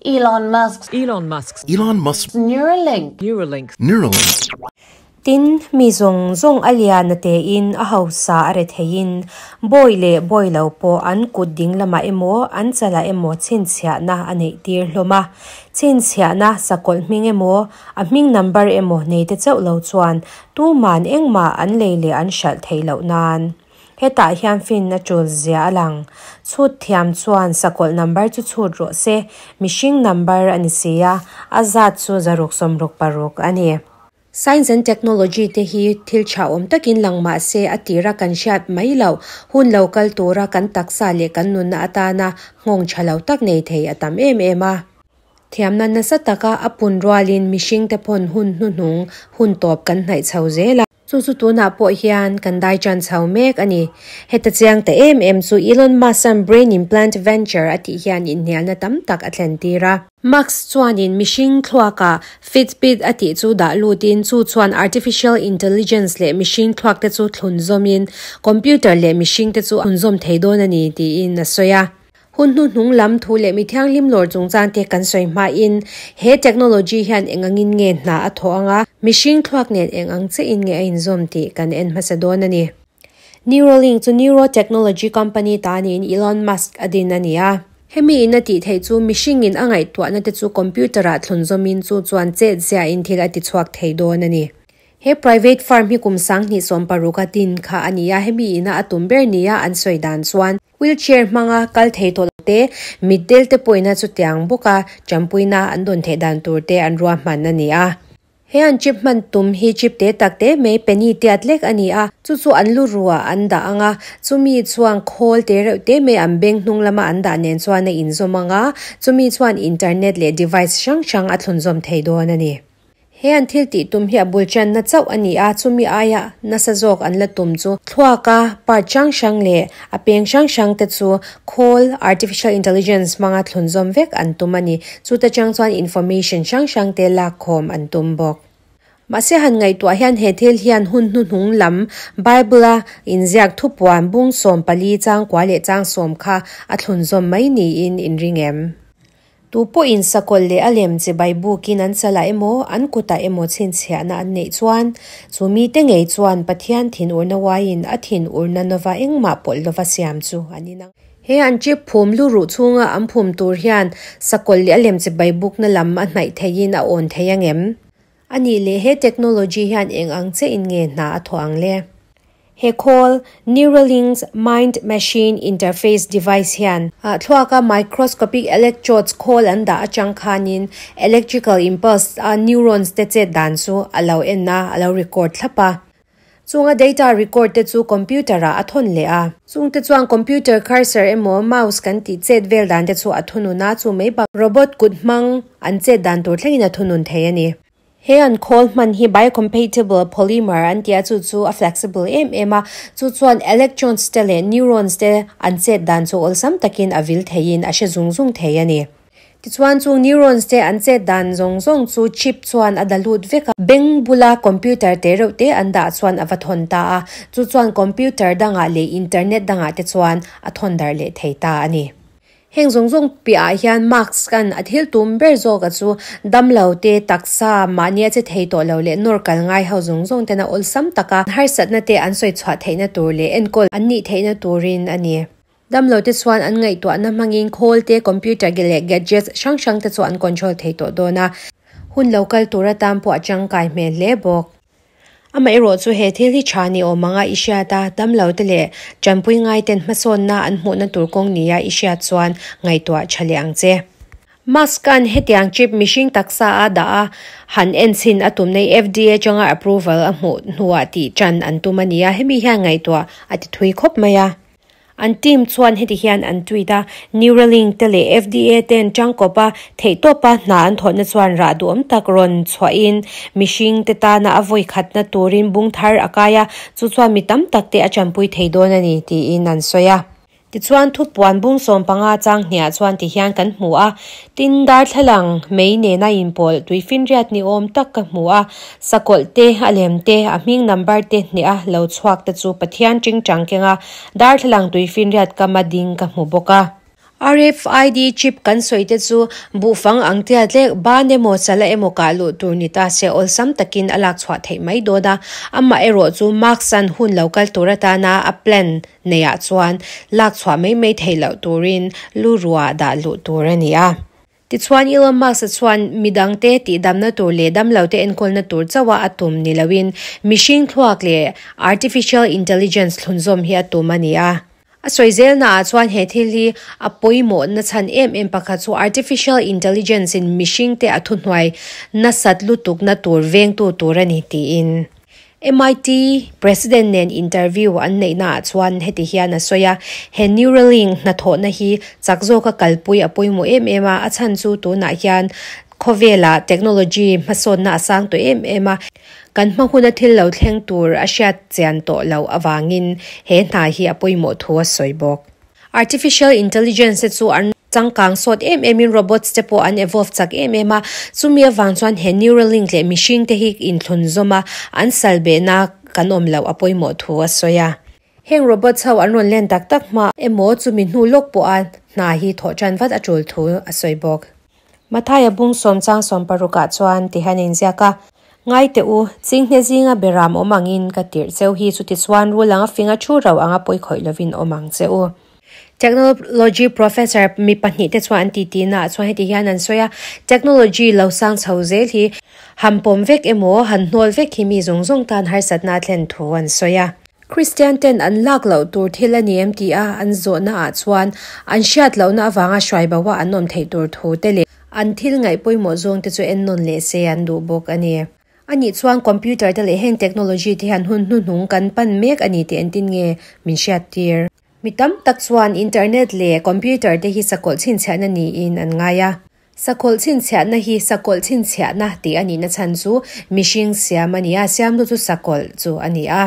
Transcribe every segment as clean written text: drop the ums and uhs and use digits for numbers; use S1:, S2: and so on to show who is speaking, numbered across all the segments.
S1: Elon Musk's
S2: Elon Musk's
S3: Elon Musk's
S1: Neuralink.
S2: Neuralink
S3: Neuralink.
S4: Tin, mi zawng zawng a lian a tein, a hausa a re theiin, bawi leh bawi lo pawh an kut ding lamah emaw, an chalah emaw chhinchhiahna a neih tir hlawm a. Chhinchhiahna sakawlh hming emaw, a hming number emaw nei te chauh lo chuan tuman engmah an lei leh an hralh theih loh nan. Hetah hian finna tul zia a lang. Chhut thiam chuan sakawlh number chu chhut rawh se, mihring number a ni si a, a zat chu 166 a ni. Science and technology te hi thil tha awm takin lang mah se a tira kan hriat mai loh hun lo kal tura kan taksa leh kan nunna atana nghawng tha lo tak nei thei a tam em em a. Thiamna nasa taka a pun rualin mihring te pawn hun hnuhnung hun tawp kan hnaih chho zel a. Chu chu tunah pawh hian kan dai chan chho mek a ni. Heta chiang ta em em chu Elon Musk-a'n brain implant venture a tih hian inhnialna tam tak a thlen tir a. Musk chuanin mihring thluakah Fitbit a tih chu dah lutin chu chuan artificial intelligence leh mihring thluak te chu thlun zawmin computer leh mihring te chu a thlun zawm thei dawn a ni tiin a sawi a. Hun hnuhnung lam thu leh mi thianghlim lawr chungchang te kan sawi hmain he technology hian eng angin nge hna a thawh anga mihring thluak nen eng ang chiahin nge a inzawm tih kan en hmasa dawn a ni. Neuralink chu neurotechnology company ta niin Elon Musk a din a ni a. Hemi in a tih theih chu mihringin a ngaihtuahna te chu computer ah thlun zawmin chu chuan chet ziahin thil a ti chhuak thei dawn a ni. He private firm hi kum 2016 a din kha a ni a, hemi ina a tum ber nia an sawi dan chuan wheelchair hmanga kal thei tawh lo te, mitdel te pawhina chutiang bawka tanpuina an dawn theih dan tur te an ruahman a ni a. He an chip hman tum hi chip te tak te mai penny tiat lek a ni a, chu chu an lu ruah an dah ang a, chumi chuan khawl te reuh te mai an beng hnung lama an dah nen chuan a inzawm ang a, chumi chuan internet leh device hrang hrang a thlunzawm thei dawn a ni. He an thil tih tum hi a bul channa chauh a ni a, chumi aia nasa zawk an la tum chu thluaka part hrang hrang leh a peng hrang hrang te chu khawl, artificial intelligence, hmanga thlunzawm vek an tum a ni. Chuta chang chuan information hrang hrang te lakkhawm an tum bawk. Mahse han ngaihtuah hian he thil hian hun hnuhnung lam Bible-a inziak thupuan bung 14 chang kua leh chang 10 kha a thlunzawm mai niin in ring em? Tu pawhin sakawlh leh a lem che bai bukin an chalah emaw, an kutah emaw chhinchhiahna an neih chuan, chu mite ngei chuan Pathian thinurna uaiin a thinurna nova engmah pawlh lova siam chu an inang. He an chip phum lu ruh chhunga an phum tur hian sakawlh leh a lem che bai bukna lam a hnaih theihin a awn thei angem? A nih leh he technology hian eng ang chiahin nge hna a thawh ang le? He khawl, Neuralink's Mind-Machine Interface device hian thluaka microscopic electrodes khawl an dah atang khanin electrical impulse a neurons te chet dan chu a lo en a, a lo record thlap a. Chunga data record te chu computer ah a thawn leh a. Chung te chuan computer cursor emaw mouse kan tih chet vel dan te chu a thunun a, chu mai bak robot kut hmang an chet dan tur thlengin a thunun thei a ni. He an khawl hman hi biocompatible polymer an ti a, chu chu a flexible em em a, chu chuan electrons te leh neurons te an chet dan chu awlsam takin a vil theiin a hre zung zung thei a ni. Tichuan chung neurons te an chet dan zawng zawng chu chip chuan a da lut vek a, beng bula computer te reuh te an dah chuan a va thawn ta a, chu chuan computer dangah leh internet dangah te chuan a thawn darh leh thei ta a ni. Heng zawng zawng piahah hian mask kan a thil tum ber zawk a chu damlo te, taksa, mahnia che thei tawh lo leh nawr kal ngai ho zawng zawng tena awlsam taka harsatna te an sawi chhuah theihna tur leh enkawl an nih theihna turin a ni. Damlo te chuan an ngaihtuahna hmangin khawl te, computer leh gadgets hrang hrang te chu an control thei tawh dawn a, hun lo kal tur atan pawh a tangkai hmel hle bawk. Amaherawh chu he thil hi tha ni awm anga i hriat a, damlo te leh tanpui ngai ten hmasawnna an hmuhna tur kawng nia i hriat chuan ngaihtuah tha leh ang che. Musk an hetiang chip mihring taksa a dah a, han en chhin a tum nei FDA atanga approval a hmuh hnuah tih tan an tum a ni a, hemi hian ngaihtuah a ti thui khawp mai a. An team chuan heti hian an tweet a, Neuralink te leh FDA ten tangkawpa theihtawpa hna an thawhna chuan rah duhawm tak rawn chhuahin mihring te tana a vawi khatna turin bung thar a kai a, chu chuan mi tam tak te a tanpui thei dawn a ni tiin an sawi a. Tichuan thupuan bung 15 chang hniah chuan ti hian kan hmu a, tin darthlalang mei nena inpawlh tuifinriat ni awm tak ka hmu a, sakawlh te, a lem te, a hming number te hneha lo chhuak te chu Pathian tingtang kenga darthlalang tuifinriat kama ding ka hmu bawk a. RFID chip kan sawi te chu buhfang ang tia tlek ban emaw chala emaw kah luh tur ni ta se awlsam takin a lak chhuah theih mai dawn a, amaherawh chu Musk an hun lo kal tur atana a plan neihah chuan lak chhuah mai mai theih loh turin lu ruah dah luh tur a ni a. Tichuan Elon Musk-a chuan midangte tihdamna tur leh damlote enkawlna tur chauha a tum ni loin mihring thluak leh artificial intelligence thlunzawm hi a tum a ni a. A sawi zelnaah chuan he thil hi a pawimawhna chhan em em pakhat chu artificial intelligence in mihringte a thuhnuai nasat lutukna tur vengtu tur a ni tiin MIT President nen interview an neihnaah chuan heti hian a sawi a, He Neuralink hnathawhna hi chak zawka kalpui a pawimawh em em a, a chhan chu tunah hian khawvelah technology hmasawnna a sang tawh em em a, kan hma huna thil lo thleng tur a hriat chian tawh loh avangin he hna hi a pawimawh thu a sawi bawk. Artificial intelligence te chu an changkang sawt em em in robots te pawh an evolve chak em em a, chumi avang chuan he Neuralink leh mihring te hi inthlun zawm a, an sal behna kan awm loh a pawimawh thu a sawi a. Heng robots ho an rawn len tak tak hma emaw chumi hnu lawk pawha hna hi thawh tan vat a tul thu a sawi bawk. Mathaia bung sawm chang sawm parukah chuan ti hian a inziak a, Ngai teh u, chinghne zinga beram awm angin ka tirh cheu hi chuti chuan rul anga finga thu ro anga pawi khawih lovin awm ang che u. Technology professor mi pahnih te chuan an titi naah chuan heti hian an sawi a, Technology lo sang chho zel hi han pawm vek emaw han hnawl vek hi mi zawng zawng tan harsatna a thlen thu an sawi a. Kristian ten an lak loh tur thil a ni em tih a an zawhna ah chuan an hriat lohna avanga hruai bo a an awm theih tur thu te leh an thil ngaih pawimawh zawng te chu en nawn leh se an duh bawk a ni. A nih chuan computer te leh heng technology te hian hun hnuhnung kan pan mek a ni tih entin nge min hriat tir. Mi tam tak chuan internet leh computer te hi sakawlh chhinchhiahna niin an ngai a. Sakawlh chhinchhiahna hi sakawlh chhinchhiahna tih a nihna chhan chu mihring siam a ni a, siamtu chu sakawlh chu a ni a.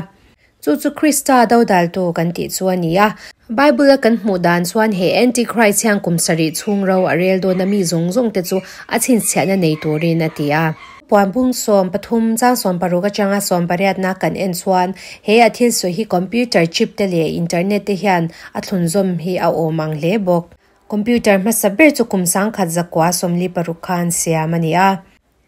S4: Chu chu Krista dodaltu kan tih chu a ni a. Bible-a kan hmuh dan chuan he Antichrist hian kum sarih chhung ro a rel dawn a mi zawng zawng te chu a chhinchhiahna nei turin a ti a. Puanbung 13 chang 16 atanga 18 na kan en chuan he a thil sawi hi computer chip te leh internet te hian a thlunzawm hi a awm ang hle bawk. Computer hmasa ber chu kum 1946 khan siam a ni a.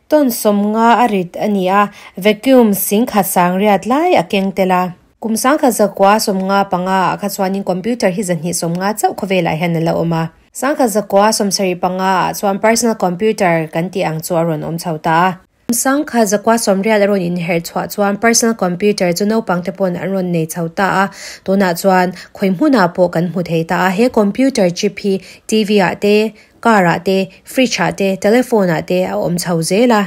S4: Ton 50 a rit a ni a, vacuum singkhat sang riat lai a keng tel a. Kum 1955 ah kha chuanin computer hi 250 chauh khawvelah hian a la awm a. 1975 ah chuan personal computer kan tih ang chu a rawn awm chho ta a. 1980 a rawn inherh chhuah chuan personal computer chu naupang te pawn an rawn nei chho ta a, tunah chuan khawi hmunah pawh kan hmu thei ta a, he computer chip hi TV ah te, car ah te, fridge ah te, telephone ah te a awm chho zel a.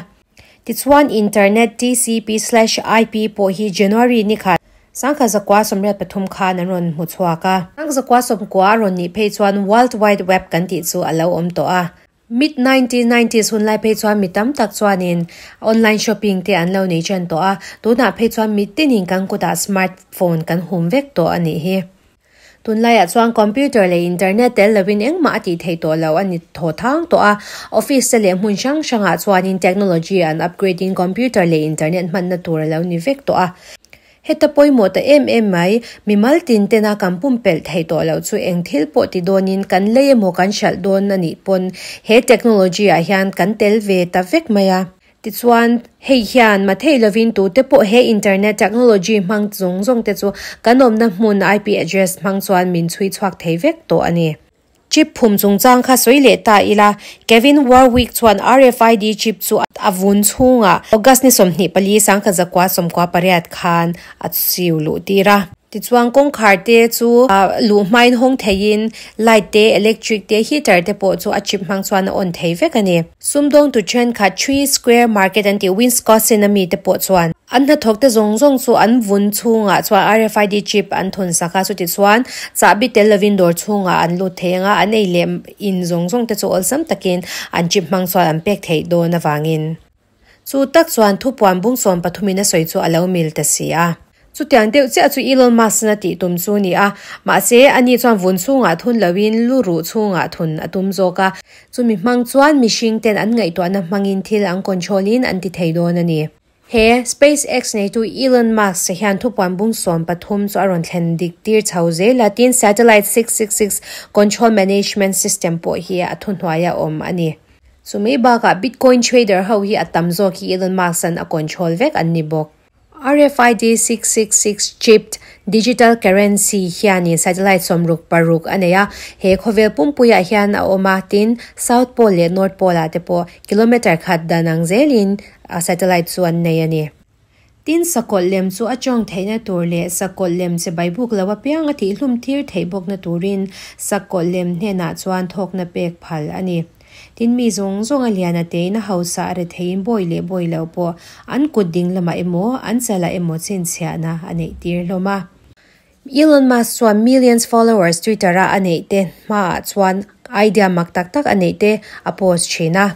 S4: Tichuan internet TCP/IP pawh hi January ni khat 1983 khan an rawn hmu chhuak a. 1990 a rawn nih phei chuan World Wide Web kan tih chu a lo awm tawh a. Mid 1990s hun lai phei chuan mi tam tak chuanin online shopping te an lo nei ṭan tawh a, tunah phei chuan mi tinin kan kutah smart phone kan hum vek tawh a nih hi. Tunlaiah chuan computer leh internet tel lovin engmah a tih theih tawh lo a ni thaw thang tawh a, office te leh hmun hrang hrangah chuanin technology an upgrade in computer leh internet hmanna tur a lo ni vek tawh a. Heta pawimawh ta em em mai, mimal tin tena kan pumpelh theih tawh loh chu eng thil pawh ti dawnin kan lei emaw kan hralh dawn a nih pawn he technology ah hian kan tel ve ta vek mai a. Tichuan, hei hian mathei lovin tute pawh he internet technology hmang zawng zawng te chu kan awmna hmun IP address hmang chuan min chhui chhuak thei vek tawh a ni. Chip phum chungchang kha sawi leh ta ila, Kevin Warwick chuan RFID chip chu a vun chhungah August ni 24 1998 khan a chiu luh tir a. Tichuan kawngkhar te chu luh hmain hawng theiin light te, electric te, heater te pawh chu a chip hmang chuan a on thei vek a ni. Sumdawngtu thenkhat Three Square Market an tih Wisconsin a mite pawh chuan an hnathawk te zawng zawng chu an vun chhungah chuan RFID chip an thawn sak a, chuti chuan chahbi tel lovin dawr chhungah an lut thei ang a, an ei leh in zawng zawng te chu awlsam takin an chip hmang chuan an pek theih dawn avangin chu tak chuan thupuan bung 13 in a sawi chu a lo mil ta si a. Chutiang deuh chiah chu Elon Musk-in a tih tum chu a ni a, mahse ani chuan vun chhungah thun loin lu ruh chhungah thun a tum zawk a. Chumi hmang chuan mihring ten an ngaihtuahna hmangin thil an control-in an ti thei dawn a ni. He SpaceX neitu Elon Musk hian thupuan bung 13 chu a rawn thlen dik tir chho zel a, tin satellite 666 control management system pawh hi a thuhnuaia awm a ni. Chumi bakah Bitcoin trader ho hi a tam zawk hi Elon Musk an a control vek an ni bawk. RFID 666 chipped digital currency hianin satellite 66 a nei a, he khawvel pumpuiah hian a awm a, tin South Pole leh North Pole ah te pawh kilometre khat dan ang zelin satellite chu an nei a ni. Tin sakawlh lem chu a tawng theihna tur leh sakawlh lem che baibuk lo apiang a tihhlum tir theih bawkna turin sakawlh lem hnenah chuan thawkna pek phal a ni. Tin mi zawng zawng a lian a tein a hausa a retheiin bawi leh bawi lo pawh an kut ding lamah emaw an chalah emaw chhinchhiahna a neih tir hlawm a. Elon Musk chuan millions followers Twitter a a neih te hmaah chuan idea mak tak tak a neih te a post thin a.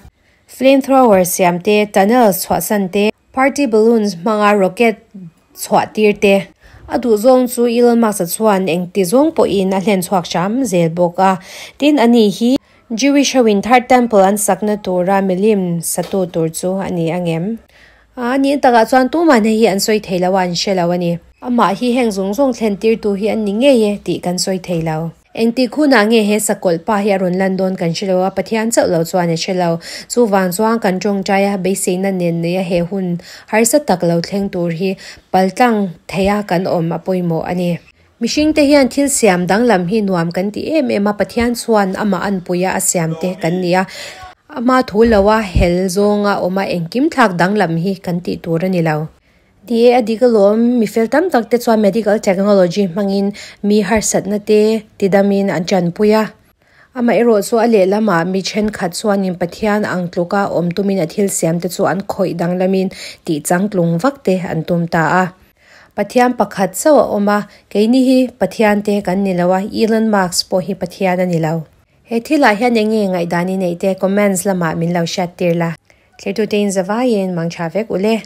S4: Flamethrower siam te, tunnels chhuahsan te, party balloons hmanga rocket chhuah tir te. A duh zawng chu Elon Musk-a chuan engti zawng pawhin a hlen chhuak hram zel bawk a. Tin, ani hi Jewish hoin Third Temple an sakna tura milim satu tur chu a ni angem? A nih takah chuan tumah hei hi an sawi thei lo a, an hre lo a ni. Amah hi heng zawng zawng thlen tirtu hi an ni ngei e tih kan sawi thei lo. Engtik hunah nge he sakawlh pa hi a rawn lan dawn kan hre lo a, Pathian chauh lo chuan a hre lo. Chuvang chuan kan tawngtai a, beiseina nen neia he hun harsa tak lo thleng tur hi paltlang theia kan awm a pawimawh a ni. Mihringte hian thil siam danglam hi nuam kan ti em em a, Pathian chuan amah anpuia a siamte kan ni a. Ama thu loa hel zawnga awma engkim thlak danglam hi kan tih tur a ni lo. Ni e, a dik alawm, mi fel tam tak te chuan medical technology hmangin mi harsatna te tidamin an tanpui a. Amaherawh chu a lehlamah mi thenkhat chuanin Pathian ang tluka awm tumin a thil siam te chu an khawih danglamin tih changtlung vak te an tum ta a. Pathian pakhat chauh a awm a, keini hi Pathian te kan ni lo a, Elon Musk pawh hi Pathian a ni lo. He thilah hian eng nge ngaihdan i neih te comments lamah min lo hriat tir la. Thirtute in zavaiin mangtha vek ule.